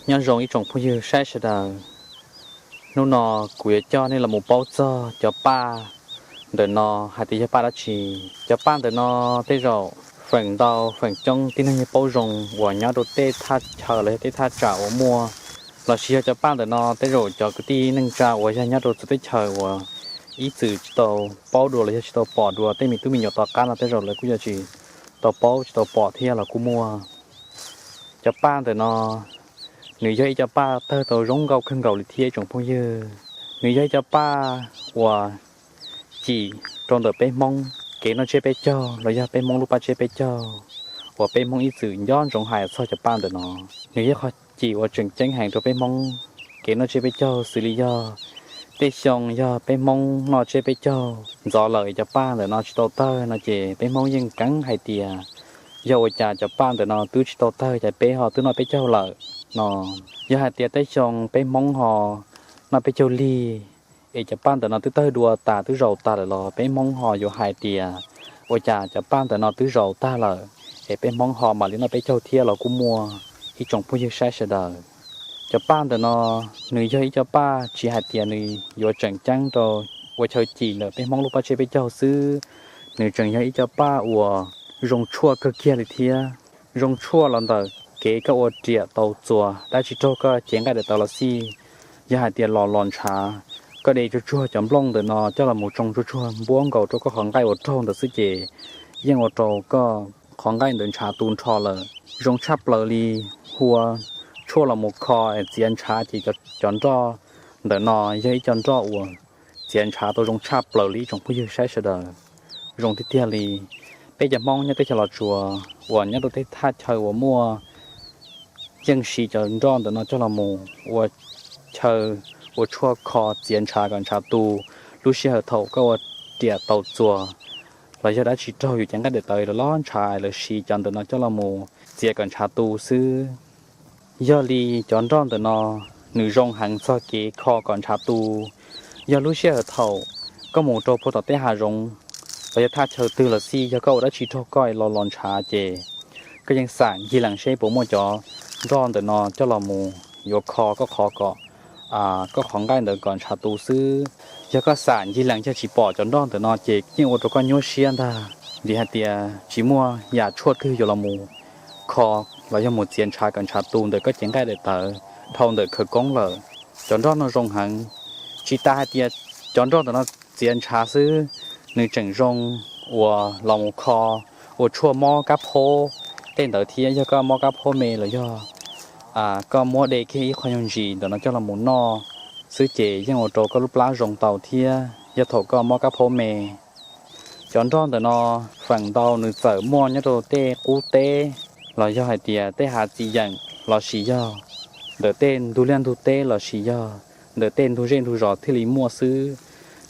Nyob zoo ib tsoom phooj ywg saib sawv daws, hnub no kuv yuav coj nej los mus paub txog cov paj ntawm no hais tias yog paj dab tsi. Cov paj ntawm no tej zaum feem ntau feem coob tib neeg yeej paub zoo uas nyob rau tej thaj chaw los yog tej thaj tsam uas muaj, lossis yog cov paj ntawm no tej zaum cov kwv tij neej tsa uas yog nyob rau txawv teb chaws uas ib txwm tsis tau paub dua los yog tsis tau pom dua, tej me tub me nyuam tom qab no tej zaum lawv kuj yuav tsis tau paub tsis tau pom thiab los kuj muaj. Cov paj ntawm no nws yog ib cov paj tawg tau zoo nkauj kawg nkaus li thiab ib tsoom phooj ywg. Nws yog ib cov paj uas cim rau ntawm peb Hmoob kev noj tsiab peb caug los yog peb Hmoob lub paj tsiab peb caug uas peb Hmoob ib txwm nco ntsoov hais txog cov paj ntawm no. Nws yog qhov cim uas tseem ceeb heev rau peb Hmoob kev noj tsiab peb caug xws li yog tej xyoo yog peb Hmoob noj tsiab peb caug ntxov lawm cov paj ntawm no tsis tau tawg no ces peb Hmoob yeej keev hais tias yog ua cas cov paj ntawm no twb tsis tau tawg cas peb ho twb noj peb caug lawm no. Yog hais tias tej xyoo peb Hmoob ho noj peb caug lig es cov paj ntawm no twb tawg dua tas twb zaus tas lawm los peb Hmoob ho yuav hais tias ua cas cov paj ntawm no twb zaus tag lawm es peb Hmoob ho mam li noj peb caug thiab los kuj muaj ib tsoom phooj ywg saib sawv daws. Cov paj ntawm no nws yog ib cov paj tsis hais tias nws yuav tseem ceeb rau ua chaw cim ntawm peb Hmoob lub paj tsiab peb caug xwb, nws tseem yog ib cov paj uas zoo tshuaj kawg kiag li thiab. Zoo tshuaj los ntawm kev koj ua riam tau txuas dab tsi raug koj cev nqaij daim tawv los xij, yog hais tias los los ntshav, koj de tsuag tsuag cov nplooj ntawm no coj los mus tsoo tsuag tsuag npuab nkaus rau koj qhov nqaij uas raug ntawd xwb ces yeej ua rau koj qhov nqaij ntawd ntshav tu nrho lawm. Zoo tshaj plaws li, hua tshuaj los mus kho es txiav ntshav ces cov nroj ntawm no yog ib co nroj uas txiav ntshav tau zoo tshaj plaws li ib tsoom phooj ywg saib sawv daws. Zoo tiag tiag li, peb cov Hmoob nyob teb chaws Los Tsuas uas nyob rau tej thaj chaw uas muaj yeej siv cov nroj ntawm no coj los mus ua chaw ua tshuaj kho txiav ntshav kom ntshav tu. Lub sij hawm thaum koj ua riam tau txuas los yog dab tsi raug yus cev nqaij daim tawv los los ntshav lawv siv cov ntawm no coj los mus txiav kom ntshav tu xwb. Yog li cov nroj ntawm no nws zoo heev txog kev kho kom ntshav tu. Yog lub sij hawm thaum koj mus rau puag tom tej hav zoov los yog thaj chaw twg los xij, yog koj ua dab tsi raug koj los los ntshav ces koj yeej xam ncig lees seb puas muaj cov nroj ntawm no coj los mus yuav kho koj qhov kom koj qhov nqaij ntawd kom ntshav tu xwb. Yog koj xam ncig lees yog tsis pom cov nroj ntawm no ces yeej ua rau koj nyuaj siab ntag, vim hais tias tsis muaj yam tshuaj twg yuav los mus kho los yog mus txiav ntshav kom ntshav tu ntawm koj cev nqaij daim tawv dhau ntawm khawv koob lawm. Cov nroj no zoo heev, tsis tas hais tias cov nroj ntawm no txiav ntshav xwb, nws tseem zoo uas los mus kho ua tshuaj mob kab phob tej ntawd thiab. Yog koj mob kab phob me los yog koj muab de kiag ib qho nyuag ntsis ntawm no coj los mus noj xwb ces yeej ua rau koj lub plab zoo tau thiab yog thaum koj mob kab phob me. Cov nroj ntawm no feem ntau nws txawm muaj nyob rau tej qub teb los yog hais tias tej hav txiv yeem lossis yog ntawm tej ntug liaj ntug teb lossis yog ntawm tej ntug zej ntug zos thiaj li muaj xwb.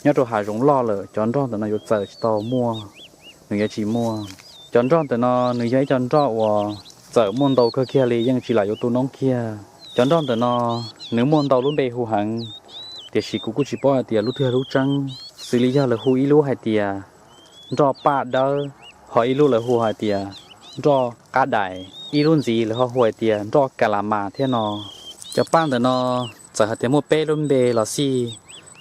Nyob rau hav zoov loj lawm cov nroj ntawm no yuav txawm tsis tau muaj, nws yuav tsis muaj. Cov nroj ntawm no nws yog ib co nroj uas txawm muaj ntau kawg kiag li yeej tsis lam yuav tu noob kiag. Cov nroj ntawm no nws muaj ntau lub npe hu heev, tiam sis kuv kuj tsis paub hais tias lub twg yog lub tseeb. Xws li yog lawv hu ib lub hais tias nroj paj dawb, ho ib lub lawv hu hais tias nroj qab dais, ib lub ntxiv lawv ho hu hais tias nroj ka la mas thiab no. Cov paj ntawm no txawm hais tias muaj peb lub npe los xij,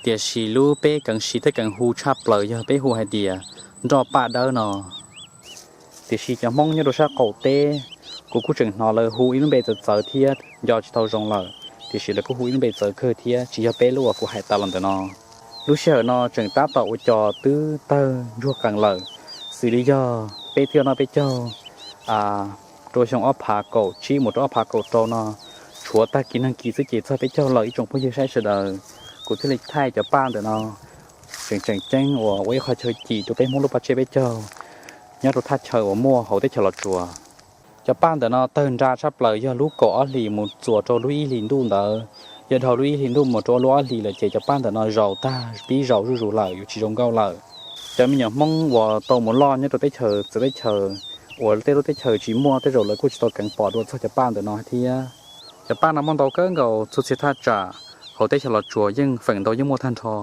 tiam sis lub peb keev siv thiab keev hu tshaj plaws yog peb hu hais tias nroj paj dawb no. Tiam sis cov Hmoob nyob rau sab qaum teb, kuv kuj tseem hnov lawv hu ib lub npe txawv txawv thiab nco tsis tau zoo lawm, tiam sis lawv kuj hu ib lub npe txawv kawg thiab tsis yog peb lub uas kuv hais tas los ntawm no. Lub sij hawm no tseem tab tom ua cos twb tawg ntsuag qees lawm, xws li yog peb twb yog noj peb caug rau xyoo ob phav kaum tsib mus rau ob phav kaum rau no, tshuav tag kis neeg kis xwb ces txog peb caug lawm ib tsoom phooj ywg saib sawv daws. Kuv thiaj li thaij cov paj ntawm no tseem tseem ceeb uas ua ib qho chaw cim rau peb Hmoob lub paj tsiab peb caug nyob rau thaj chaw uas muaj hauv teb chaws Los Tsuas. Cov paj ntawm no tawg nra tshaj plaws yog lub kaum ob hlis mus txuas rau lub ib hlis ntuj ntawd. Yog dhau lub ib hlis ntuj mus rau lub ob hlis lawm ces cov paj ntawm no zaus tag pib zaus zuj zus lawm, yuav tsis zoo nkauj lawm. Cov me nyuam Hmoob uas tau mus loj nyob rau teb chaws txawv teb chaws uas tej lub teb chaws tsis muaj, tej zaum lawv kuj tsis tau keev pom dua txog cov paj ntawm no thiab. Cov paj no muaj ntau kawg nkaus txhua txhia thaj tsam hauv teb chaws Los Tsuas yeej feem ntau yeej muaj tag nrho.